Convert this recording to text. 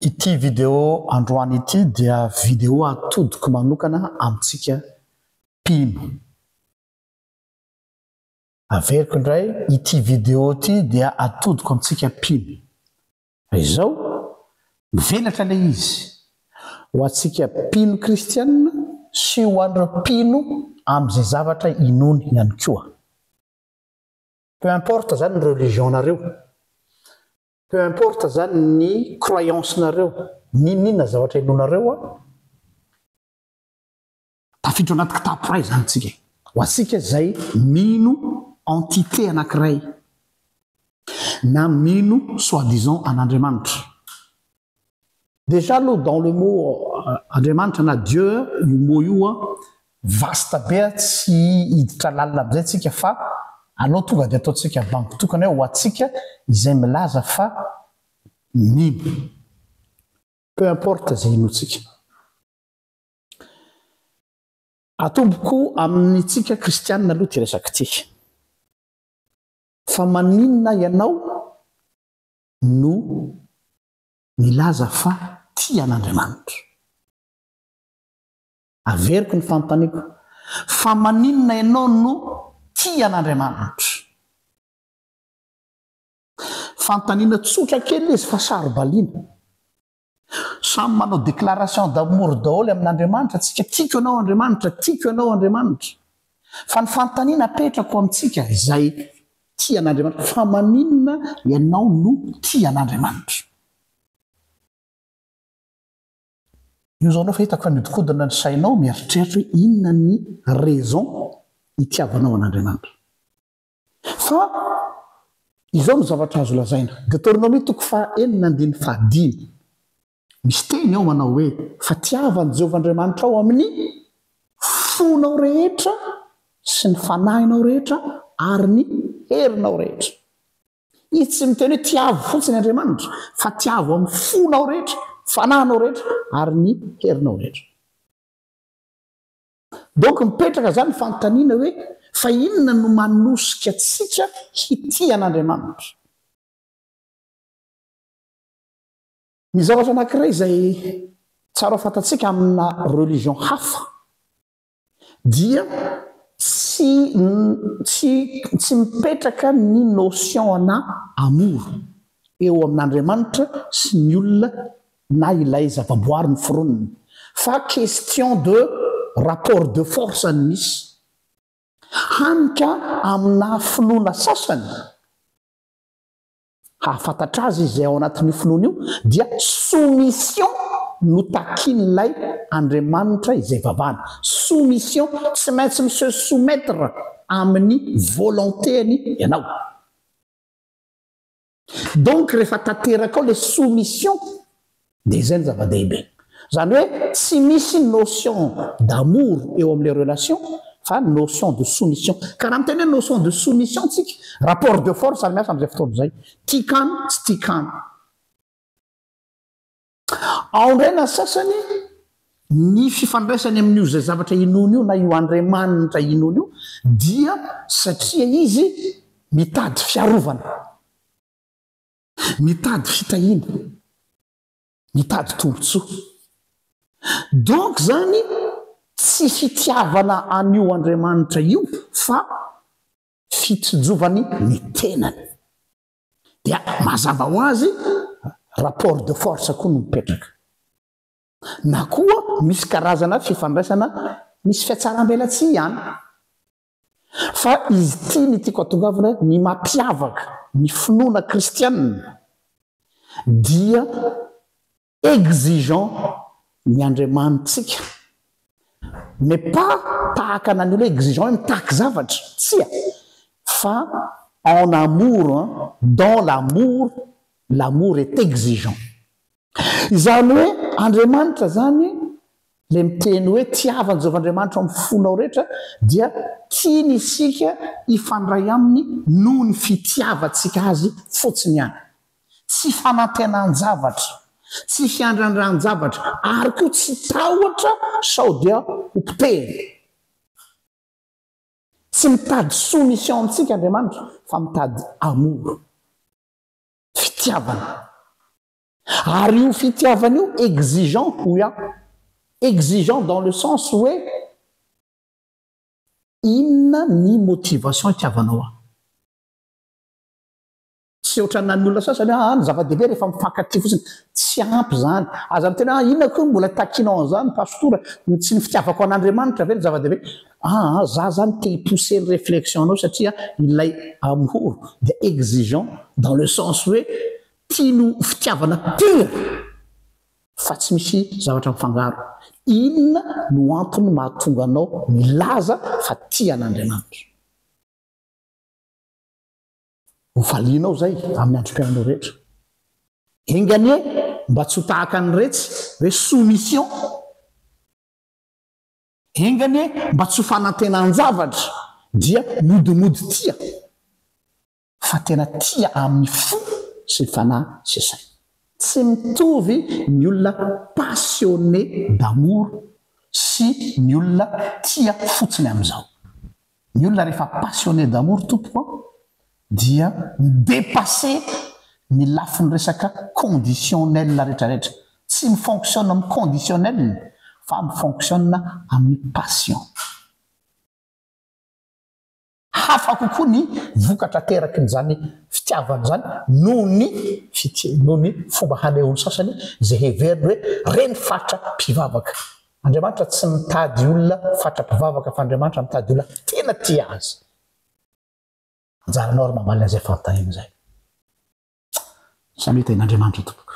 Ity video androany ity dia video atodiko manokana amintsika mpino. Averiko indray, ity video ity dia atodiko amintsika mpino. Fa izao, mivelatra ilay izy, ho antsika mpino kristiana sy ho an'ireo mpino amin'izay zavatra inoany ihany koa. Peu importe izany ny religion-nareo, peu importe izany ny croyance-nareo, n'inon'inona zavatra inoanareo an, tafiditra ao anaty kitapo iray izany tsika e. Ho antsika izay mino entité anankiray na mino soi disant an'Andriamanitra. Déjà aloha dans le mot Andriamanitra na Dieu io mot io an, vaste be an, tsy hiditra lalina amin'izay tsika fa aleo tonga dia ataontsika bango tokana hoe ho antsika izay milaza fa mino. Peu importe izay inoantsika. Atomboko amintsika kristianina aloha ity resaka ity. Fa maninona ianao no milaza fa tia an'Andriamanitra? Averiko ny fanontaniako, fa maninona ianao no tia an'Andriamanitra? Fanontaniana tsotra kely izy fa saro-baliana. Samy manao déclaration d'amour daholo amin'Andriamanitra tsika, tiako ianao Andriamanitra, tiako ianao Andriamanitra. Fa ny fanontaniana apetrako amintsika izay tia an'Andriamanitra, fa maninona ianao no tia an'Andriamanitra? Io zao anao fa hitako fa mihodinkodina ny sainao mieritreritra hoe inona ny raison itiavanao an'Andriamanitra. Fa izao no zavatra azo lazaina, Deoteronomia toko fahaenina andininy fahadimy, misy teny ao manao hoe, Fa tiava an'i Jehovah Andriamanitrao amin'ny fonao rehetra sy ny fanahinao rehetra ary ny herinao rehetra. Izy tsy miteny hoe tiavo fotsiny Andriamanitra, fa tiavo amin'ny fonao rehetra, fanahinao rehetra ary ny herinao rehetra. Donc mipetraka zany ny fanontaniana hoe fa inona no manosika antsika hitia an'Andriamanitra? Ny zavatra anankiray izay tsara ho fantatsika amina religion hafa dia tsy tsy tsy mipetraka ny notion ana amour eo amin'Andriamanitra sy ny olona na ilay zavaboary noforonina fa question de rapport de force no misy. Hany ka amina finoana sasany, hahafantatra azy izay ao anatin'io finoana io dia soumission no takian'ilay Andriamanitra izay vavahana. Soumission, tsy maintsy mi-se soumettre amin'ny volonté-ny ianao. Donc rehefa tanteraka ao le soumission dia izay no zava-dehibe. Izany hoe tsy misy notion d'amour eo amin'ilay relation fa notion de soumission. Ka raha miteny hoe notion de soumission tsika, rapport de force ary miasa amin'izay fotoana izay. Tiakano tsy tiakano. Ao indray na sasany ny fifandraisany amin'io izay zavatra inoany io na io Andriamanitra inoany io dia satria izy mitady fiarovana, mitady fitahiana, mitady tombontsoa. Donc zany tsy fitiavana an'io Andriamanitra io fa fitsinjovany ny tenany. Dia mazava ho azy rapport de force koa no mipetraka. Na koa misy karazana fifandraisana misy fiatsarambelatsihy ihany. Fa izy ity ny tiako atongavana hoe ny mampiavaka ny finoana kristianina dia exigeant ny Andriamanitsika mais pas tahaka an'ny olona hoe exigeant hoe mitaky zavatra, tsia, fa en amour, dans l'amour, l'amour est exigeant. Izany hoe Andriamanitra izany ilay miteny hoe tiava an'i Jehovah Andriamanitra amin'ny fonao rehetra dia tiany isika hifandray aminy noho ny fitiavantsika azy fotsiny ihany. Tsy fanantenan-javatra, tsy fiandrandran-javatra ary koa tsy tahotra sao dia ho potehina. Tsy mitady soumission amintsika Andriamanitra fa mitady amour, fitiavana. Ary io fitiavana io exigeant hoy aho. Exigeant dans le sens hoe inona ny motivation itiavanao ahy. Tsy ohatran'ny an'ny olona sasany hoe aa ny zava-dehibe rehefa mifankatia fotsiny. Tsy ampy izany. Aza miteny hoe inona koa no mbola takianao an'izany Pastora, ny tsy ny fitiavako an'Andriamanitra ve no zava-dehibe? Aa za zany te hi-pousser ny réflexion-nao satria ilay amour dia exigeant dans le sens hoe tiany ho fitiavana pure fa tsy misy zavatra mifangaro. Inona no antony mahatonga anao milaza fa tia an'Andriamanitra? Ho valianao izay amin'ny androm-piainanao rehetra. Enga anie mba tsy ho tahaka an'iretsy hoe soumission. Enga anie mba tsy ho fanantenan-javatra dia modimody tia fa tena tia amin'ny fo sy fanahy sy saina. Tsy mitovy ny olona passionné d'amour sy ny olona tia fotsiny amin'izao. Ny olona rehefa passionné d'amour tompoko an, dia mi-depasser ny lafiny resaka conditionnel retraretra. Tsy mi-fonctionne amin'ny conditionnel fa mi-fonctionne amin'ny passion. Hafa kokoa ny vokatra aterakin'izany fitiavana izany noho ny fitia, noho ny fomba hanehoan'ny sasany izay heveriny hoe reny fatra mpivavaka. Andriamanitra tsy mitady olona fatra mpivavaka fa Andriamanitra mitady olona tena tia Azy. Anjaranao ary mamaly an'izay fanontaniana izay. Samia tahin'Andriamanitra tompoko.